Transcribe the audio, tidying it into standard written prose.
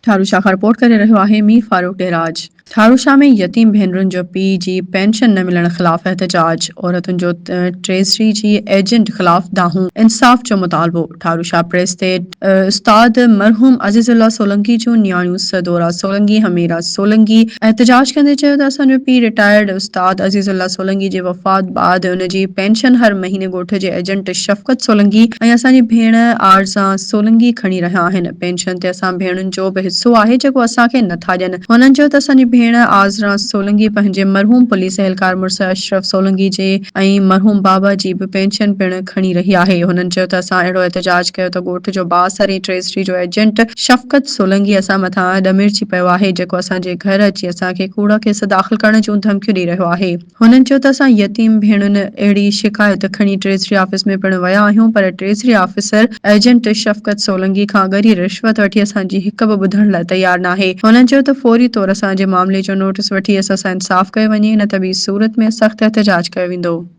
ٺاروشاه کان رپورٽ ڪري رهيو آهي مير فاروق ڏهراج. ٺاروشاه ۾ يتيم ڀينرن جو پيء جي پينشن نه ملڻ خلاف احتجاج، عورتن جو ٽريزري جي ايجنٽ خلاف دانهون، انصاف جو مطالبو، ٺاروشاه پريس تي استاد مرحوم عزيز الله سولنگي جون نياڻيون سدورا سولنگي، حميرا سولنگي احتجاج ڪندي چيو ته اسان جو پيء رٽائرڊ استاد عزيز الله سولنگي جي وفات بعد ان جي پينشن هر مهيني ڳوٺ جي ايجنٽ شفقت سولنگي ۽ اسان جي ڀيڻ آرزان سولنگي کڻي رهيا آهن، پينشن تي اسان ڀيڻن جو به حصو آهي جيڪو اسان کي نٿا ڏين. هنن چيو ته اسان جي ڀيڻ آذران سولنگي پنهنجي مرحوم پوليس اهلڪار مڙس اشرف سولنگي جي ۽ مرحوم بابا جي به پينشن پڻ کڻي رهي آهي. هنن چيو ته اسان اهڙو احتجاج ڪيو ته ڳوٺ جو بااثر ۽ ٽريزري جو ايجنٽ شفقت سولنگي اسان مٿان ڏمرجي پيو آهي جيڪو اسان جي گهر اچي اسان کي ڪوڙا ڪيس داخل ڪرڻ جون ڌمڪيون ڏئي رهيو آهي. هنن چيو ته اسان يتيم ڀيڻن اهڙي شڪايت کڻي ٽريزري آفيس ۾ پڻ ويا آهيون پر treasury officer agent Shafqat Solangi کان ڳري رشوت وٺي اسان جي هڪ به ٻڌڻ لاء تيار ناهي. هنن چيو ته فوري طور اسان جي معاملي جو نوٽس وٺي اسان سان انصاف ڪيو وڃي نه ته ٻي صورت ۾ سخت احتجاج ڪيو ويندو.